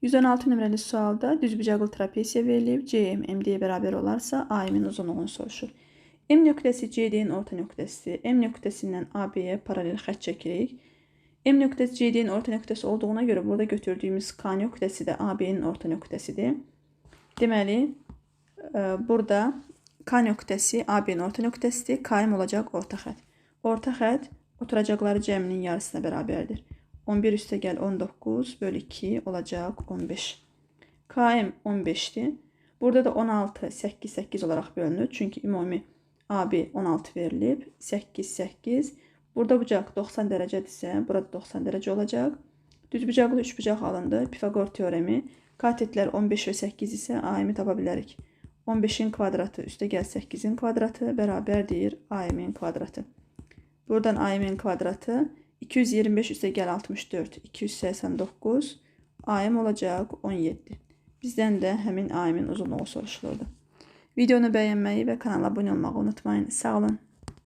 116 nömrəli sualda düzbucaqlı trapesiya verilib. CM MD-yə bərabər olarsa AM-in uzunluğunu soruşur. M nöqtəsi CD-nin orta nöqtəsidir. M nöqtəsindən AB-yə paralel xətt çəkirik. M nöqtəsi CD-nin orta nöqtəsi olduğuna görə burada götürdüyümüz K nöqtəsi də AB-nin orta nöqtəsidir. Deməli, burada K nöqtəsi AB-nin orta nöqtəsidir. KM olacaq orta xətt. Orta xətt oturacaqları cəminin yarısına bərabərdir. 11 üstə gəl 19 bölü 2 olacaq 15. KM 15-dir. Burada da 16, 8, 8 olaraq bölünür. Çünki ümumi AB 16 verilib. 8, 8. Burada bucaq 90 dərəcədirsə, burada 90 dərəcə olacaq. Düzbucaqlı üçbucaq alındı. Pifaqor teoremi. Katetlər 15 və 8 isə AM-i tapa bilərik. 15-in kvadratı üstə gəl 8-in kvadratı bərabərdir AM-in kvadratı. Buradan AM-in kvadratı 225 üstə gəl 64, 289, AM olacaq 17. Bizdən də həmin AM-in uzunluğu soruşulurdu. Videonu bəyənməyi və kanala abunə olmağı unutmayın. Sağ olun.